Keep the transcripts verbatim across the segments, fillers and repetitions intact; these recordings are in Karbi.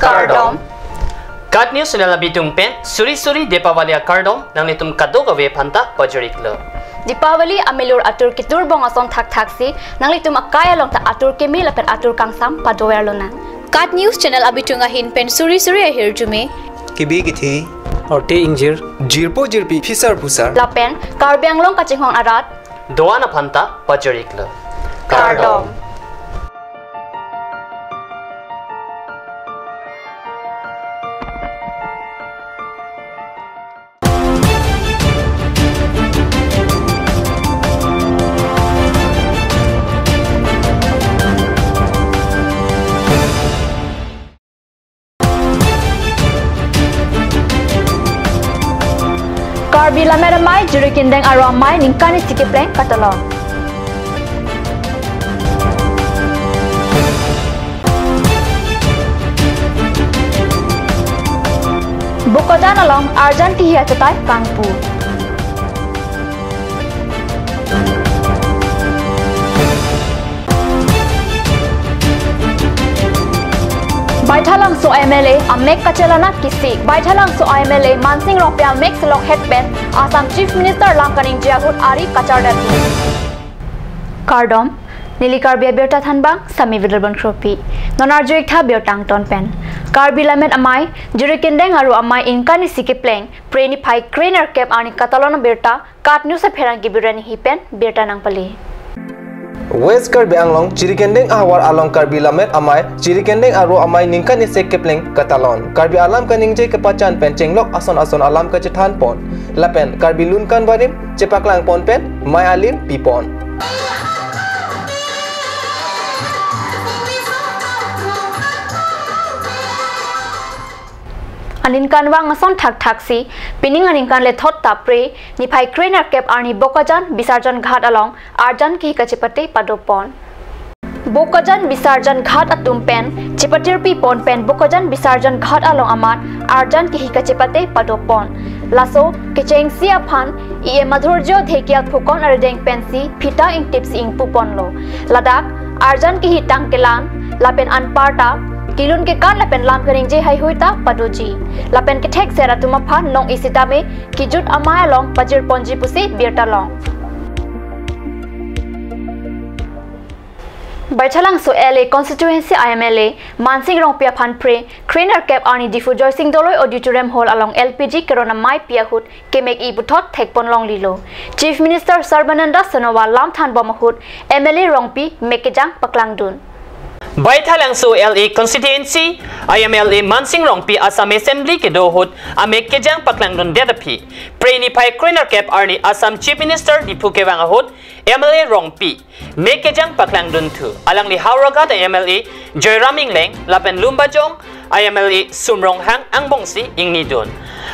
Kardom. KAT News Channel abitung pen suri suri Deepavali akardom nanglitum kadokave aphanta pajir-iklo. Deepavali amelur atur keturbong ason thakthaksi nanglitum akai along ta atur keme lapen atur kangsam padover lonang. KAT News Channel abitung ahin pen suri suri ahirjume, kebi kethe, orte ingjir, jirpo jirpi, phisar phusar lapen Karbi Anglong kachinghon arat do-an aphanta pajir-iklo. Kardom. Karbi Lammet Amei Jirikindeng Aro Amei ningkan isi kepleng katalon. Bokajan along arjan kehi achetai kangpu. Baithalangso M L A amek kachelang kisik. Baithalangso M L A Mansing Rongpi amek selok het pen Assam Chief Minister lam kaningje ahut ari kachardet. Kardom, neli Karbi Abirta thanbang Sami Vidalbon Kropi. Non arju-iktha birta angton pen. Karbi Lammet Amei Jirikindeng Aro Amei ningkan isi kepleng, Phre niphai krenerkep arni katalon abirta KAT News apherangke Biren Enghi pen birta nangpale. West Karbi Anglong, Jirikindeng ahavar along Karbi Lammet Amei Jirikindeng Aro Amei ningkan isi kepleng katalon. Karbi alam kaningje kepachan pen chenglok ason ason alam kachethanpon lapen Karbi lun kan barim chepaklangpon pen mei alim pipon. Aningkanvang ason thakthaksi, pining aningkan lethot ta Phre niphai krenerkep arni Bokajan Bisarjan Ghat along arjan kehi kachepate padopon. Bokajan Bisarjan Ghat atum pen chepatirpipon pen Bokajan Bisarjan Ghat along amat arjan kehi kachepate padopon. Laso kechengsi aphan E M Madhurjo Dhekial Phukan arideng pensi phita ingtipsi ingpuponlo. Ladak arjan kehi tang kelan lapen anparta kelun kekan lapen lam kaningje heihui ta padoji. Lapen kethekser atum aphan nong isi tame kejut amei along pajirponji pusi birta long. Baithalangso L A constituency M L A Mansing Rongpi aphan Phre krenerkep arni Diphu Joysing Doloi Auditorium Hall along L P G keron amei pi ahut kemek-i puthot thekpon longlelo. Chief Minister Sarbananda Sonowal lam thanbom ahut M L A Rongpi mek kejang paklangdun. Baithalangso L A constituency M L A Mansing Rongpi Assam Assembly kedo ahut amek kejang paklangdundet aphi, Phre niphai krenerkep arni Assam Chief Minister Diphu kevang ahut M L A Rongpi mek kejang paklangdunthu. Alangli Howraghat M L A Joyram Engleng lapen Lumbajong M L A Sum Ronghang angbongsi ingnidun.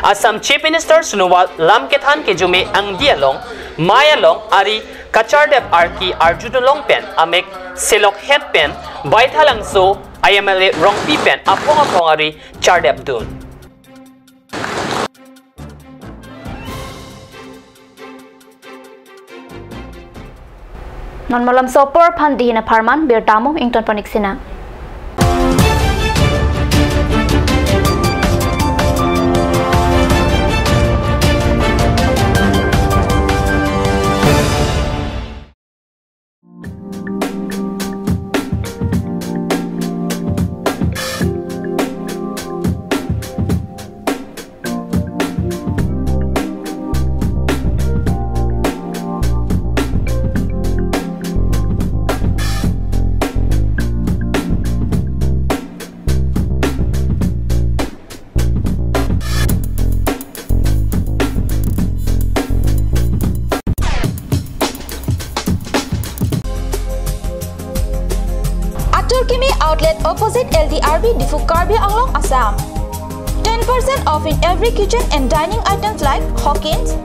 Assam Chief Minister Sonowal lam kethan kejume angdi along mei along ari kachardep arki arjudun long pen amek selok het pen Baithalangso M L A Rongpi pen aphong aphong ari chardepdun. Non malomso apor aphan dihin apharman birta mo ingtonpon-ik sinang. Atur Kimi Outlet, opposite L D R B, Diphu, Karbi Anglong, Assam. Ten percent off in every kitchen and dining items like Hawkins,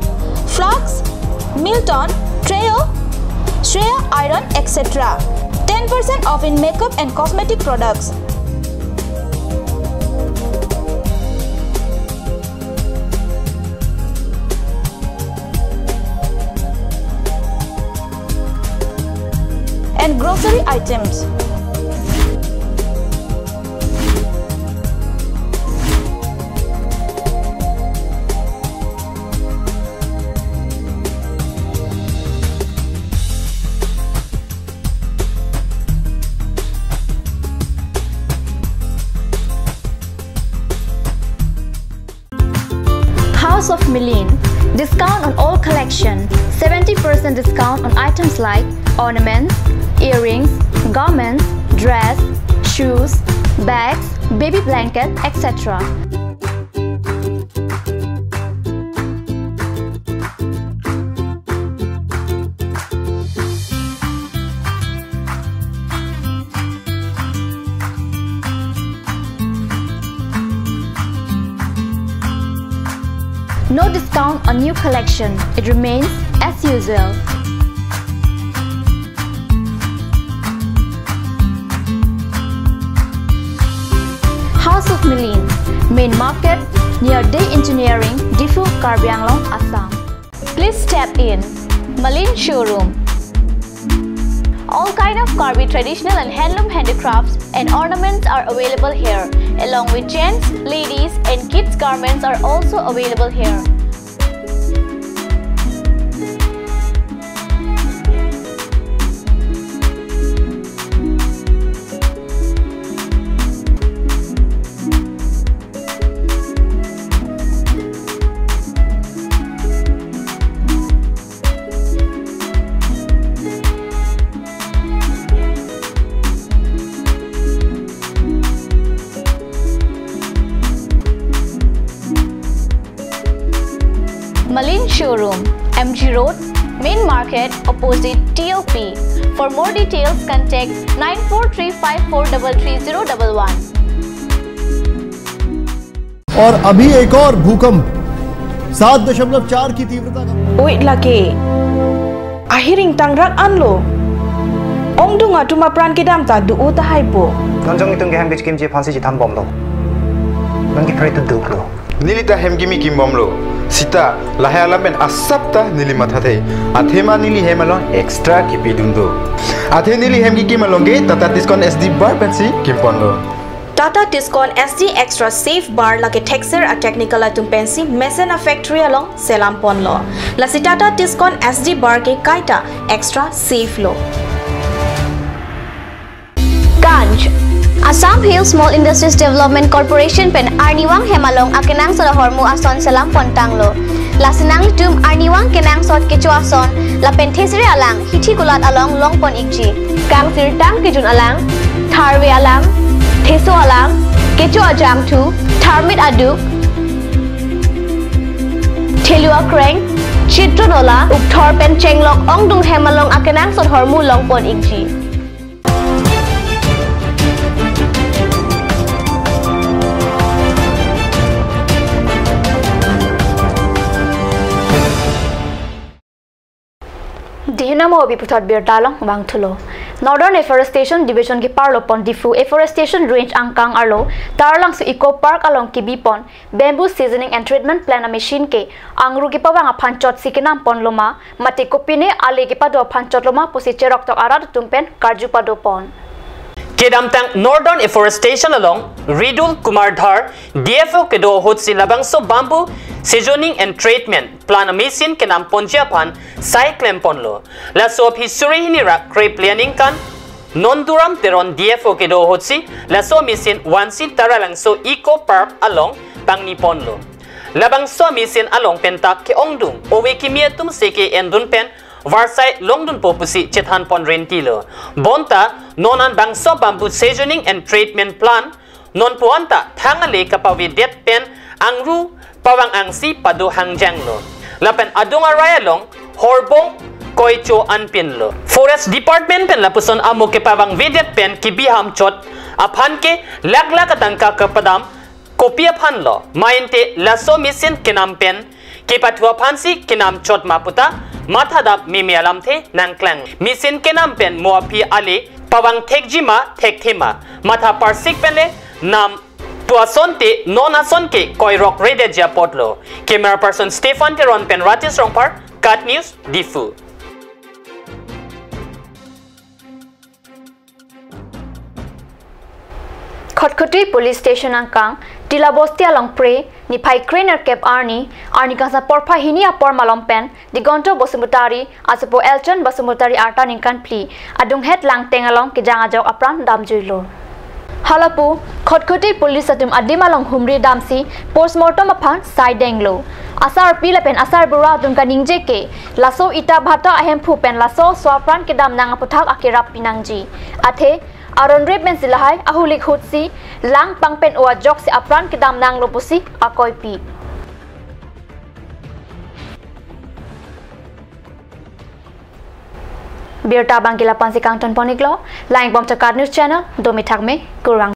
flasks, Milton, Trio, Shreya iron, et cetera. Ten percent off in makeup and cosmetic products. And grocery items. House of Milen. Discount on all collection. Seventy percent discount on items like ornaments, earrings, garments, dress, shoes, bags, baby blanket, et cetera. No discount on new collection. It remains as usual. House of Milen, main market, near Dey Engineering, Diphu, Karbi Anglong, Assam. Please step in. Milen Showroom. All kind of Karbi traditional and handloom handicrafts and ornaments are available here, along with gents, ladies, and kids garments are also available here. Milen Showroom, M G Road, Main Market, opposite T O P. For more details, contact nine four three five four double three zero double one. और अभी एक और भूकंप सात दशमलव चार की तीव्रता का। Oi lake. Ahiring tangrak anlo. Ongdung atum apran kedam ta do-o tahai po. Non jong itum ke hem kechekimji aphansi chethan bomlo. Non ke pray to do lo. Neli ta hem kimi kim bomlo. Sita, lahai alam pen asap ta neli mathathe. Athema neli hem along extra kipidun do. Athe neli hem kikim along ke Tata Tiscon S D bar pensi kim ponlo. Tata Tiscon S D Extra Safe Bar lake thekser a technical atum pensi mesen a factory along selam ponlo. Lasi Tata Tiscon S D bar ke kaita extra safe lo. Ganj. Assam Hill Small Industries Development Corporation pen arnivang hem along akenangsot ahormu ason selam pontanglo. Lasi nanglitum arnivang kenangsot kecho ason lapen thesere alang hithi kulat along long pon ikji. Kangsirtang kejun alang, tharve alang, theso alang, kecho ajangthu, tharmit aduk, thelu akreng, chitron ola, ukthor pen chenglok ongdung hem along akenangsot ahormu long pon ikji. Dihina mo bi puthot birta along vangthulo. Northern Afforestation Division keparlo pon Diphu Afforestation Range angkang arlo Taralangso Eco Park along kebi pon bamboo seasoning and treatment plant a machine ke angru kepavang aphan chotsi kenam ponloma, mate kopine ale kepado aphan chotloma pusi cheroktok arat atum pen karju pado pon. Kedamtang Northern Afforestation along Ridul Kumar Dhar D F O kedo ahutsi labangso bamboo seasoning and treatment plant a machine kenam ponji aphan sai klem ponlo. Laso aphi suri hini ra krephli aningkan Nonduram Teron D F O kedo ahutsi laso machine vansi Taralangso Eco Park along pangni ponlo. Labangso machine along pentak ke-ongdung ove kimi atum si ke-endun pen varsai longdunpo pusi chethan pon rentilo. Bonta non an bangso bamboo seasoning and treatment plant non puan ta thang ale kapavedet pen angru pavang angsi pado hangjanglo. Lapen adung arei along horbong koicho anpinlo. Forest Department pen lapuson amo kepavangvedet pen kebi ham chot aphan ke lakh lakh atangka kepadam kopi aphanlo. Mainte laso machine kenam pen kepathu aphansi kenam chot ma puta mathadam meme alamthe nangklang. Machine kenam pen mo aphi ale pavang thekji ma thekthe ma matha parsik pen le nam pu asonte non ason ke koirok redetji apotlo. Camera person Stephen Teron pen Rajesh Rongphar, KAT News, Diphu. Khatkhati Police Station angkang, Tila Bosti along Phre, niphai krenerkep arni, arni kangsam porphai hini apor malom pen, Digonto Basumatary, asopo Elton Basumatary arta ningkan phli, adunghet langteng along kejang ajok apran damjuilo. Halapu, Khatkhati police atum adim along humri damsi postmortem aphan saidenglo. Asarpi lapen asarbura atum kaningje ke laso Itabhata ahemphu pen laso asapran kedam nang aputhak akerap pinangji. Athe aron rep pensi lahai ahulik ahutsi lang pangpen o ajoksi apran kedam nanglo pusi akoipi. Birta abangke la-ansi kangton pon-iklo, langpon Chakar News Channel, domi thakme, kurvang.